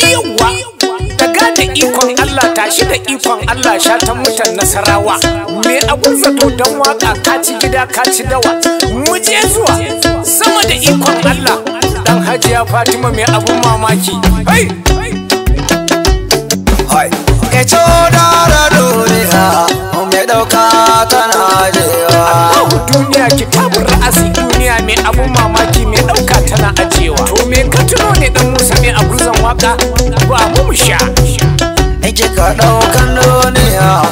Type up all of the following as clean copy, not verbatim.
Yawwa, daga da ikon Allah, tashi da ikon Allah, shatan mutan Nasarawa. Me abun zato don waka, ka ci gida ka ci dawa. Mu je zuwa sama da ikon Allah. Dan Hajiya Fatima mai abun mamaki. Hey! Hai. Kai da duniya, mai ɗauka tana ajewa. Allahu duniya kitabun ra'asi, duniya mai abun mamaki, mai ɗauka tana ajewa. To me ka tuno ne dan Musa mai agurzan waka? Ba mu mu sha. Kika ɗaukan duniya,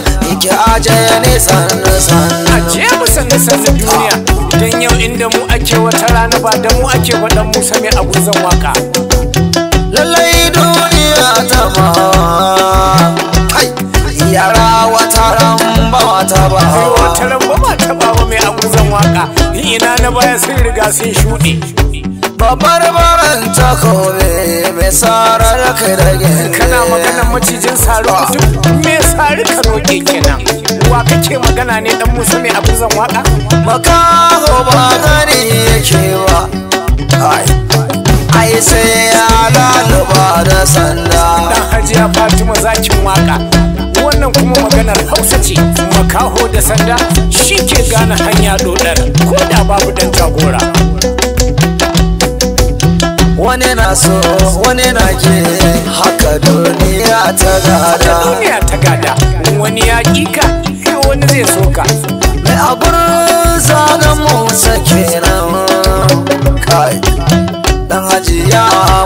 ki aje ni sannu sannu. Aje mu sannu sannu duniya. Dan yau inda mu ake, wata rana ba da mu ake ba, dan Musa mai agurzan waka. Lallai duniya ta ma. Kai, yara wata ran ba wata ba. Kai wata ran ba ma taɓa ba mai agurzan waka. Ina na baya sun riga sun shuɗe. Babbar baran takobi mai sarar kai da gindi. Kana maganar macijin sari kutum, me sari ka roƙe kenan. Wa kake magana ne dan Musa mai agurzan waka? Makaho ba gani yake ba. Ai, ai sai ya laluba da sanda. Dan Hajiya Fatima zakin waka. Wannan kuma maganar Hausa ce, makaho da sanda shi ke gane hanya dodar, ko da babu dan jagora. Wani na so, wani na ke, haka duniya ta gada. Duniya ta gada, wani ya ƙi ka, kai wani zai so ka. Mai abun zanen Musa kenan. Kai, dan Hajiya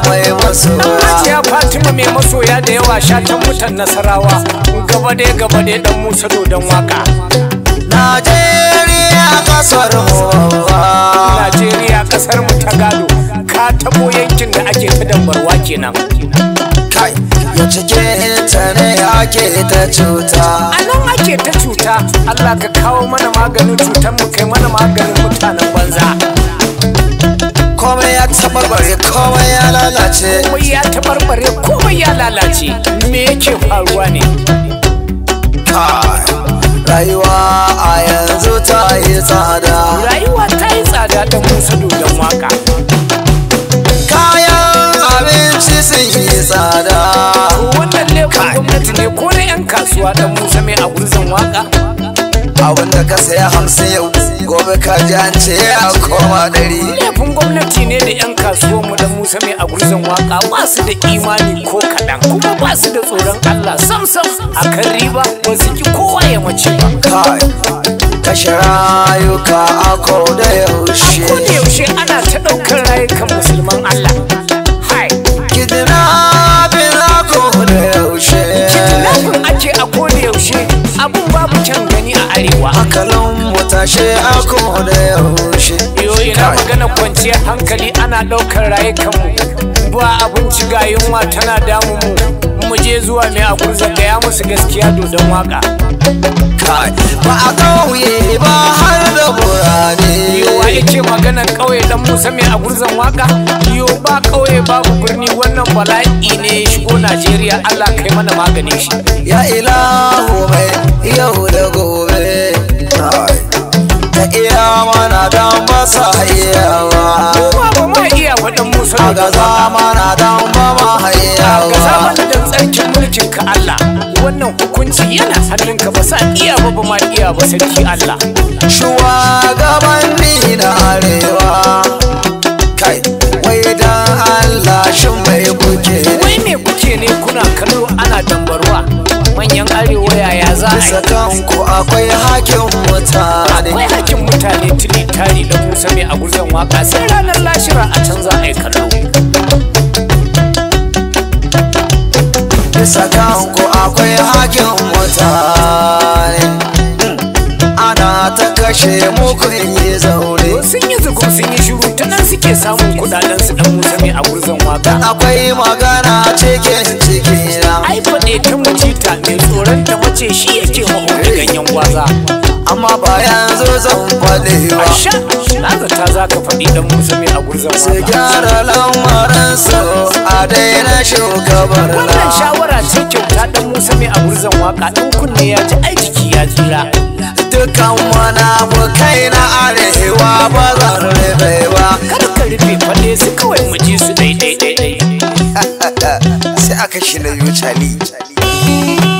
mai masoya. Hajiya Fatima mai masoya da yawa, shatan mutan Nasarawa. Gaba dai gaba dai dan Musa dodon waka. Najeriya kasar mu babba. Najeriya kasar mu ta gado, ka tabo yankin da ake ta dambarwa kenan. Kai, ya cike ta ne ake ta cuta. A nan ake ta cuta, Allah ka kawo mana maganin cutar mu, kai mana maganin mutanen banza. Komai ya tabarbare, komai ya lalace. Komai ya tabarbare, komai ya lalace. Me yake faruwa ne? Kai, rayuwa a yanzu ta yi tsada. Rayuwa ta yi tsada da Musa dodon waka. Kayan abinci sun yi tsada. Wannan laifin gwamnati ne ko na 'yan kasuwa dan Musa mai a gurzon waka? Abinda ka saya 50 yau, gobe ka ji an ce ya koma 100. Laifin gwamnati ne da 'yan kasuwan mu dan Musa mai a gurzon waka, ba su da imani ko kaɗan, kuma ba su da tsoron Allah sam sam. Akan riba ba su ki kowa ya mace ba. Kai, kashe rayuka a ko da yaushe. Ko da yaushe ana ta ɗaukar rayukan musulman Allah. Hai. Kidnapping a ko da yaushe. Kidnapping ake a ko da yaushe, abun babu kyan gani a arewa. Hankalin mu tashe a ko da yaushe. Yo, ina magana kwanciyar hankali, ana ɗaukar rayukanmu. Ba abinci, ga yunwa tana damun mu. Mu je zuwa mai a gurza, gaya musu gaskiya dodon waka. Kai, ba a ƙauye ba har da burane. Yo, wa yake maganar ƙauye dan Musa mai a gurzan waka? Yo, ba ƙauye babu birni, wannan bala'i ne ya shigo Najeriya, Allah kai mana maganin shi. Ya ilahu mai yau da gobe. Kai, ta iya mana dan ba sa iyawa. Kuma ba ma iya wa dan Musa A dodon gaza waka. mana dan ba ma Ka iyawa. mana da tsarkin mulkin ka Allah. Wannan hukunci yana hannunka, ba sa iya ba, ba ma iya ba, sarki Allah. Shugabanni na arewa, kai, wai dan Allah shin mai kuke ne? Wai me kuke ne kuna kallo ana dambarwa? Manyan arewa, yaya za a Bisa yi? kanku akwai hakin mutane. Akwai hakkin mutane tuni tari da Musa mai a gurzon waka, sai ranar lashira a can za a yi kallo. Bisa kanku akwai hakin mutane. Ana ta kashe muku yi zaune. Sun yi zugun sun yi shiru, ta nan suke samun kudaden su dan Musa mai a gurzon waka. Akwai magana cikin cikina. Ai faɗe ta mucita, mai tsoron ta mace shi yake mahauki ganyen gwaza. Amma ba yanzu zan faɗi ba. Asha, na zata za ka faɗi dan Musa mai a gurzon Su waka. gyara lamarinsu a daina shugabar Wannan shawara ce kyauta dan Musa mai a gurzon waka, ɗan kunne ya ji ai jiki. ya tsira. Dukan munafukai na arewa ba zan rufe ba. Kar ka rufe, faɗe su kawai mu ji su ɗai ɗai ɗai ɗai. Sai aka shi na biyu cali.